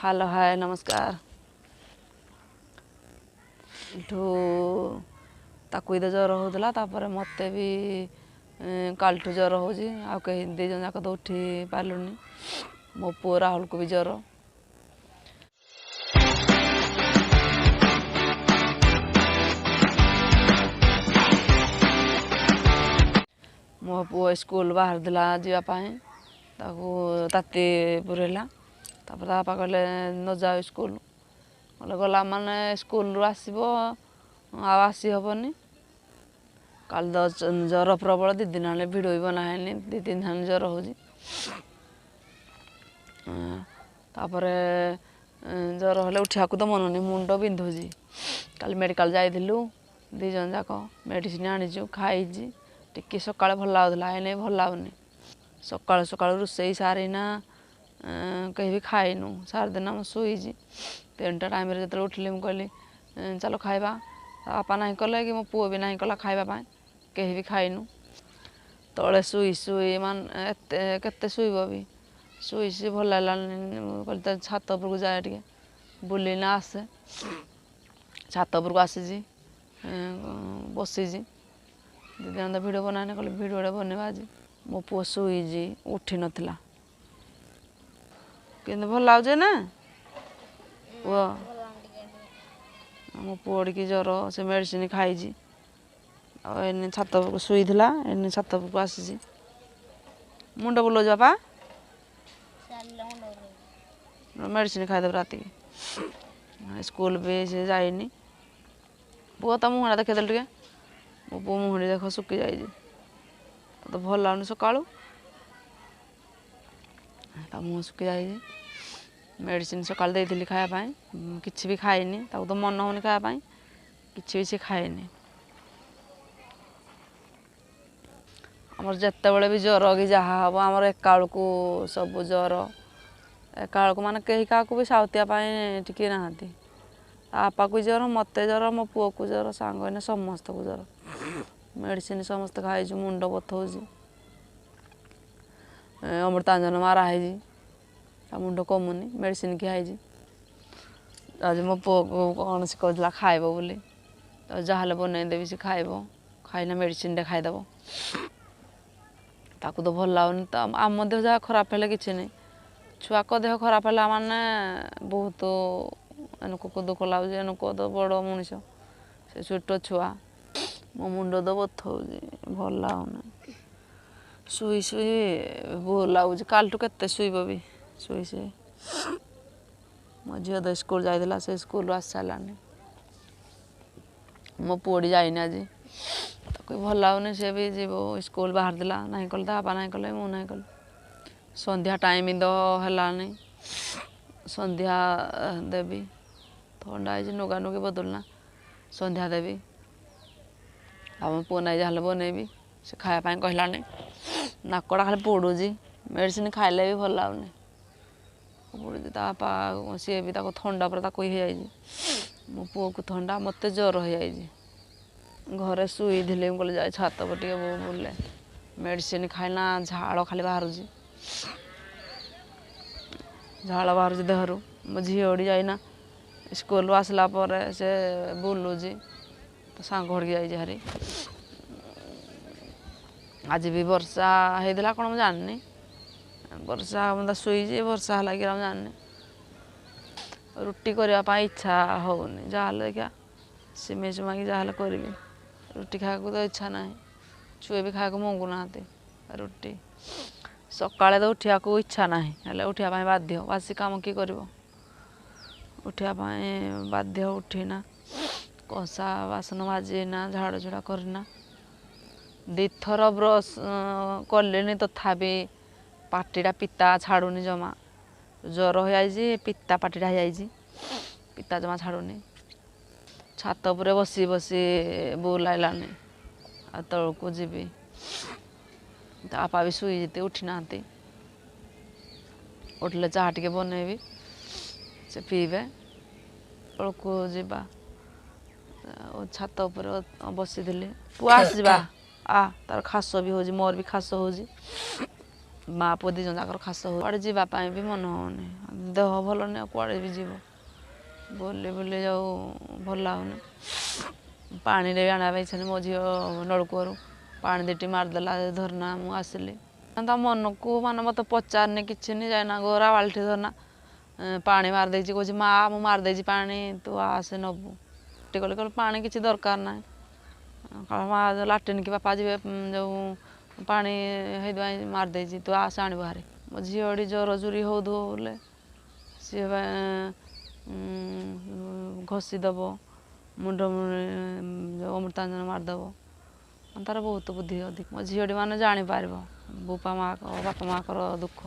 Hello, ହାଏ, ନମସ୍କାର। ଏଠୁ ତାକୁ ତ ଜ୍ୱର ହେଉଥିଲା, ତାପରେ ମୋତେ ବି କାଲିଠୁ ଜ୍ୱର ହେଉଛି। ଆଉ କେହି ଦୁଇ ଜଣ ଯାକ ତ ଉଠି ପାରିଲୁନି। ମୋ ପୁଅ ରାହୁଲକୁ ବି ଜ୍ୱର। ମୋ ପୁଅ ସ୍କୁଲ ବାହାରିଥିଲା ଯିବା ପାଇଁ, ତାକୁ ତାତି ପୁରେଇଲା। ତାପରେ ତା ବାପା କହିଲେ ନ ଯାଅ ସ୍କୁଲ। କହିଲେ ଗଲା ମାନେ ସ୍କୁଲରୁ ଆସିବ ଆଉ ଆସି ହେବନି। କାଲି ତ ଜ୍ୱର ପ୍ରବଳ, 2 ଦିନ ହେଲେ ଭିଡ଼ିଓ ବି ବନା ହେଇନି, 2 3 ଦିନ ଜ୍ୱର ହେଉଛି। ତାପରେ ଜ୍ୱର ହେଲେ ଉଠିବାକୁ ତ ମନ ନାହିଁ, ମୁଣ୍ଡ ବିନ୍ଧୁଛି। କାଲି ମେଡ଼ିକାଲ ଯାଇଥିଲୁ 2 ଜଣ ଯାକ, ମେଡ଼ିସିନ ଆଣିଛୁ, ଖାଇଛି। ଟିକେ ସକାଳେ ଭଲ ଲାଗୁଥିଲା, ଏଇନେ ଭଲ ଲାଗୁନି। ସକାଳୁ ସକାଳୁ ରୋଷେଇ ସାରିନା କେହି ବି ଖାଇନୁ, ସାରିଦିନ ମୁଁ ଶୋଇଛି। 3ଟା ଟାଇମ୍ରେ ଯେତେବେଳେ ଉଠିଲି, ମୁଁ କହିଲି ଚାଲ ଖାଇବା। ବାପା ନାହିଁ କଲେ କି ମୋ ପୁଅ ବି ନାହିଁ କଲା ଖାଇବା ପାଇଁ, କେହି ବି ଖାଇନୁ। ତଳେ ଶୋଇ ଶୋଇ ମାନେ ଏତେ କେତେ ଶୋଇବ ବି, ଶୋଇ ଶୋଇ ଭଲ ଲାଗିଲାନି। ମୁଁ କହିଲି ଛାତ ଉପରକୁ ଯାଏ, ଟିକେ ବୁଲିନା ଆସେ। ଛାତ ଉପରକୁ ଆସିଛି, ବସିଛି। 2 ଦିନ ତ ଭିଡ଼ିଓ ବନାନି, କହିଲି ଭିଡ଼ିଓଟା ବନେଇବା ଆଜି। ମୋ ପୁଅ ଶୋଇଛି, ଉଠି ନଥିଲା। କିନ୍ତୁ ଭଲ ଲାଗୁଛି ନା ପୁଅ? ମୋ ପୁଅ ଟିକେ ଜ୍ୱର, ସେ ମେଡ଼ିସିନ ଖାଇଛି। ଆଉ ଏଇନେ ଛାତ ଉପରକୁ ଶୋଇଥିଲା, ଏଇନେ ଛାତ ଉପରକୁ ଆସିଛି। ମୁଣ୍ଡ ବୁଲଉଛି ବାପା, ମେଡ଼ିସିନ ଖାଇଦେବ ରାତିକି। ସ୍କୁଲ ବି ସେ ଯାଇନି। ପୁଅ ତା ମୁହଁଟା ଦେଖେଇଦେଲୁ ଟିକେ। ମୋ ପୁଅ ମୁହଁଟି ଦେଖ ଶୁଖି ଯାଇଛି, ତ ଭଲ ଲାଗୁନି ସକାଳୁ। ତା ମୁହଁ ଶୁଖି ଯାଇଛି। ମେଡ଼ିସିନ ସକାଳେ ଦେଇଥିଲି ଖାଇବା ପାଇଁ, କିଛି ବି ଖାଇନି। ତାକୁ ତ ମନ ହେଉନି ଖାଇବା ପାଇଁ, କିଛି ବି ସେ ଖାଏନି। ଆମର ଯେତେବେଳେ ବି ଜ୍ୱର କି ଯାହା ହେବ, ଆମର ଏକାବେଳକୁ ସବୁ ଜ୍ୱର ଏକାବେଳକୁ, ମାନେ କେହି କାହାକୁ ବି ସାଉତିଆ ପାଇଁ ଟିକେ ନାହାନ୍ତି। ତା ବାପାକୁ ଜ୍ୱର, ମୋତେ ଜ୍ୱର, ମୋ ପୁଅକୁ ଜ୍ୱର, ସାଙ୍ଗ ହେଇନା ସମସ୍ତଙ୍କୁ ଜ୍ୱର। ମେଡ଼ିସିନ ସମସ୍ତେ ଖାଇଛୁ। ମୁଣ୍ଡ ବଥଉଛି, ଅମୃତାଞ୍ଜନ ମାରା ହେଇଛି, ତା ମୁଣ୍ଡ କମୁନି, ମେଡ଼ିସିନ ଖିଆ ହେଇଛି। ଆଜି ମୋ ପୁଅକୁ କ'ଣ ସେ କହୁଥିଲା ଖାଇବ ବୋଲି, ତ ଯାହାହେଲେ ବନେଇଦେବି, ସେ ଖାଇବ। ଖାଇଲେ ମେଡ଼ିସିନଟା ଖାଇଦେବ। ତାକୁ ତ ଭଲ ଲାଗୁନି। ତ ଆମ ଦେହ ଯାହା ଖରାପ ହେଲେ କିଛି ନାହିଁ, ଛୁଆଙ୍କ ଦେହ ଖରାପ ହେଲା ମାନେ ବହୁତ ଏନକୁ ଦୁଃଖ ଲାଗୁଛି। ଏନକୁ ତ ବଡ଼ ମଣିଷ, ସେ ଛୋଟ ଛୁଆ। ମୋ ମୁଣ୍ଡ ତ ବଥଉଛି, ଭଲ ଲାଗୁନି। ଶୋଇ ଶୋଇ ବୋର ଲାଗୁଛି। କାଲିଠୁ କେତେ ଶୋଇବ ବି ଶୋଇ ଶୋଇ। ମୋ ଝିଅ ତ ସ୍କୁଲ ଯାଇଥିଲା, ସେ ସ୍କୁଲରୁ ଆସି ସାରିଲାଣି। ମୋ ପୁଅଟି ଯାଇନି ଆଜି, ତାକୁ ଭଲ ଲାଗୁନି। ସେ ବି ଯିବ ସ୍କୁଲ ବାହାରିଥିଲା, ନାହିଁ କଲେ, ତା ବାପା ନାହିଁ କଲେ, ମୁଁ ନାହିଁ କଲି। ସନ୍ଧ୍ୟା ଟାଇମ୍ ତ ହେଲାନି, ସନ୍ଧ୍ୟା ଦେବି। ଥଣ୍ଡା ହେଇଛି, ନୁଗା ନୁଗି ବଦଳୁନା, ସନ୍ଧ୍ୟା ଦେବି। ଆଉ ମୋ ପୁଅ ନାଇଁ ଯାହାହେଲେ ବନେଇବି, ସେ ଖାଇବା ପାଇଁ କହିଲାନି। ନାକଟା ଖାଲି ପୋଡ଼ୁଛି, ମେଡ଼ିସିନ ଖାଇଲେ ବି ଭଲ ଲାଗୁନି, ପୋଡ଼ୁଛି। ତା ବାପା ସିଏ ବି ତାକୁ ଥଣ୍ଡା ପୁରା ତାକୁ ହେଇଯାଇଛି। ମୋ ପୁଅକୁ ଥଣ୍ଡା, ମୋତେ ଜ୍ୱର ହେଇଯାଇଛି। ଘରେ ଶୋଇଥିଲି, ମୁଁ କହିଲି ଯାଏ ଛାତ ଉପରେ ଟିକେ ବୁଲେ। ମେଡ଼ିସିନ ଖାଇନା ଝାଳ ଖାଲି ବାହାରୁଛି, ଝାଳ ବାହାରୁଛି ଦେହରୁ। ମୋ ଝିଅଟି ଯାଇନା ସ୍କୁଲରୁ ଆସିଲା ପରେ ସେ ବୁଲୁଛି, ତା ସାଙ୍ଗ ଘରିକି ଯାଇଛି ଭାରି। ଆଜି ବି ବର୍ଷା ହେଇଥିଲା କ'ଣ ମୁଁ ଜାଣିନି। ବର୍ଷା ମୁଁ ତ ଶୋଇଛି, ବର୍ଷା ହେଲା କି ମୁଁ ଜାଣିନି। ରୁଟି କରିବା ପାଇଁ ଇଚ୍ଛା ହେଉନି, ଯାହାହେଲେ ଦେଖିବା ସିମେଇ ସୁମାକି ଯାହାହେଲେ କରିବି। ରୁଟି ଖାଇବାକୁ ତ ଇଚ୍ଛା ନାହିଁ, ଛୁଆ ବି ଖାଇବାକୁ ମଙ୍ଗୁନାହାନ୍ତି ରୁଟି। ସକାଳେ ତ ଉଠିବାକୁ ଇଚ୍ଛା ନାହିଁ, ହେଲେ ଉଠିବା ପାଇଁ ବାଧ୍ୟ। ବାସି କାମ କିଏ କରିବ? ଉଠିବା ପାଇଁ ବାଧ୍ୟ। ଉଠିନା କଂସା ବାସନ ମାଜିନା, ଝାଡ଼ୁ ଝୁଡ଼ା କରିନା, 2ଥର ବ୍ରସ୍ କଲିଣି, ତଥାପି ପାଟିଟା ପିତା ଛାଡ଼ୁନି ଜମା। ଜ୍ୱର ହେଇଯାଇଛି, ପିତା ପାଟିଟା ହେଇଯାଇଛି, ପିତା ଜମା ଛାଡ଼ୁନି। ଛାତ ଉପରେ ବସି ବସି ବୋର ଲାଗିଲାନି, ଆଉ ତଳକୁ ଯିବି। ତା ବାପା ବି ଶୋଇଛନ୍ତି, ଉଠି ନାହାନ୍ତି। ଉଠିଲେ ଚାହା ଟିକେ ବନେଇବି, ସେ ପିଇବେ। ତଳକୁ ଯିବା। ଆଉ ଛାତ ଉପରେ ବସିଥିଲି। ପୁଅ ଆସିଯିବା। ଆ ତାର ଖାସ ବି ହେଉଛି, ମୋର ବି ଖାସ ହେଉଛି। ମା ପୁଅ ଦୁଇ ଜଣ ଯାକର ଖାସ ହଉ, କୁଆଡ଼େ ଯିବା ପାଇଁ ବି ମନ ହେଉନି। ଦେହ ଭଲ ନାହିଁ, ଆଉ କୁଆଡ଼େ ବି ଯିବ ବୁଲି ବୁଲି ଯାଉ, ଭଲ ଲାଗୁନି। ପାଣିରେ ବି ଆଣିବା ପାଇଁ ଇଚ୍ଛା ନାହିଁ। ମୋ ଝିଅ ନଳକୂଅରୁ ପାଣି ଦୁଇଟି ମାରିଦେଲା ଧରନା, ମୁଁ ଆସିଲି ତା ମନକୁ ମାନେ ମୋତେ ପଚାରିନି କିଛି ନି, ଯାଇନା ଗରା ବାଲ୍ଟି ଧରନା ପାଣି ମାରିଦେଇଛି। କହୁଛି, ମା ମୁଁ ମାରିଦେଇଛି ପାଣି, ତୁ ଆସେ ନେବୁ। କହିଲେ, କହିଲେ ପାଣି କିଛି ଦରକାର ନାହିଁ। ମା ଲାଟ୍ରିନ୍ କି ବାପା ଯିବେ, ଯେଉଁ ପାଣି ହେଇଥିପାଇଁ ମାରିଦେଇଛି, ତୁ ଆସେ ଆଣିବୁ ଭାରି। ମୋ ଝିଅଟି ଜ୍ୱର ଜୁରି ହେଉଥିବ ବୋଲେ ସିଏ ଘଷିଦେବ ମୁଣ୍ଡ, ଯେଉଁ ଅମୃତାଞ୍ଜନ ମାରିଦେବ। ତାର ବହୁତ ବୁଦ୍ଧି ଅଧିକ ମୋ ଝିଅଟି, ମାନେ ଜାଣିପାରିବ ବୋପା ମା ବାପା ମାଆଙ୍କର ଦୁଃଖ।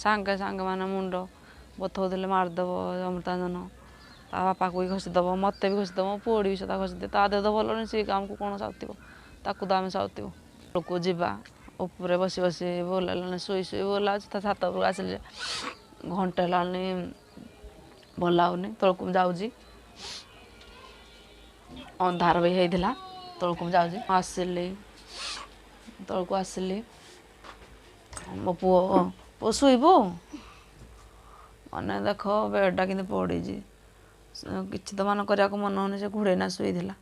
ସାଙ୍ଗେ ସାଙ୍ଗେ ମାନେ ମୁଣ୍ଡ ବଥଉଥିଲେ ମାରିଦେବ ଅମୃତାଞ୍ଜନ, ତା ବାପାକୁ ବି ଘଷିଦେବ, ମୋତେ ବି ଘଷିଦେବ, ମୋ ପୁଅଟି ବି ସଦା ଘଷିଦିଏ। ତା ଦେହ ତ ଭଲ ନାହିଁ, ସିଏ ଆମକୁ କ'ଣ ସାଉତିବ? ତାକୁ ତ ଆମେ ସାଉତିବୁ। ଲୋକ ଯିବା ଉପରେ ବସି ବସି ବୋଲ ହେଲାଣି, ଶୋଇ ଶୋଇ ବୋଲ ଲାଗୁଛି। ତା ଛାତ ଉପରକୁ ଆସିଲି ଯେ ଘଣ୍ଟେ ହେଲାଣି, ଭଲ ଲାଗୁନି। ତଳକୁ ଯାଉଛି, ଅନ୍ଧାର ବି ହେଇଥିଲା। ତଳକୁ ଯାଉଛି, ଆସିଲି ତଳକୁ ଆସିଲି। ମୋ ପୁଅ, ପୁଅ ଶୋଇବୁ? ମାନେ ଦେଖ ବେଡ଼୍ଟା କେମିତି ପଡ଼ିଛି, କିଛି ତ ମାନେ କରିବାକୁ ମନ ହେଉନି। ସେ ଘୋଡ଼େଇନା ଶୋଇଥିଲା।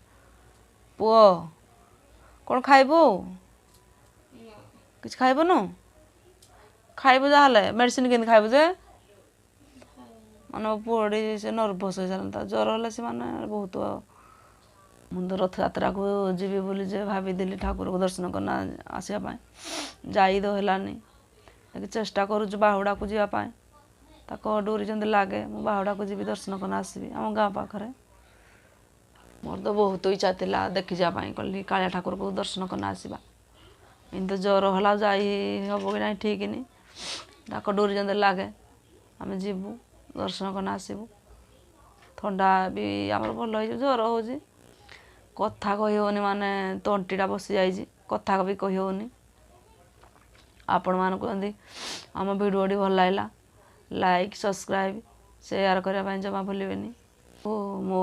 ପୁଅ କ'ଣ ଖାଇବୁ? କିଛି ଖାଇବୁନୁ? ଖାଇବୁ ଯାହାହେଲେ, ମେଡ଼ିସିନ କେମିତି ଖାଇବୁ ଯେ? ମାନେ ମୋ ପୁଅଟି ସେ ନର୍ଭସ୍ ହେଇସାରିଲାଣି। ତା ଜ୍ୱର ହେଲେ ସେ ମାନେ ବହୁତ। ମୁଁ ତ ରଥଯାତ୍ରାକୁ ଯିବି ବୋଲି ଯେ ଭାବିଥିଲି, ଠାକୁରକୁ ଦର୍ଶନ କରିନା ଆସିବା ପାଇଁ, ଯାଇ ତ ହେଲାନି। ଚେଷ୍ଟା କରୁଛୁ ବାହୁଡ଼ାକୁ ଯିବା ପାଇଁ। ତାଙ୍କ ଡୋରି ଯେମିତି ଲାଗେ, ମୁଁ ବାହୁଡ଼ାକୁ ଯିବି, ଦର୍ଶନ କରିନା ଆସିବି ଆମ ଗାଁ ପାଖରେ। ମୋର ତ ବହୁତ ଇଚ୍ଛା ଥିଲା ଦେଖିଯିବା ପାଇଁ, କହିଲି କାଳିଆ ଠାକୁରକୁ ଦର୍ଶନ କରିନା ଆସିବା। ଏମିତି ଜ୍ୱର ହେଲା, ଯାଇ ହେବ କି ନାହିଁ ଠିକ୍ ନି। ତାଙ୍କ ଡୋରି ଯେମିତି ଲାଗେ ଆମେ ଯିବୁ, ଦର୍ଶନ କରିନା ଆସିବୁ। ଥଣ୍ଡା ବି ଆମର ଭଲ ହେଇଯିବ। ଜ୍ୱର ହେଉଛି, କଥା କହି ହେଉନି, ମାନେ ତଣ୍ଟିଟା ବସିଯାଇଛି, କଥା ବି କହି ହେଉନି। ଆପଣମାନଙ୍କୁ ଯଦି ଆମ ଭିଡ଼ିଓଟି ଭଲ ଲାଗିଲା, ଲାଇକ୍, ସବସ୍କ୍ରାଇବ୍, ସେୟାର କରିବା ପାଇଁ ଜମା ଭୁଲିବେନି। ଓ ମୋ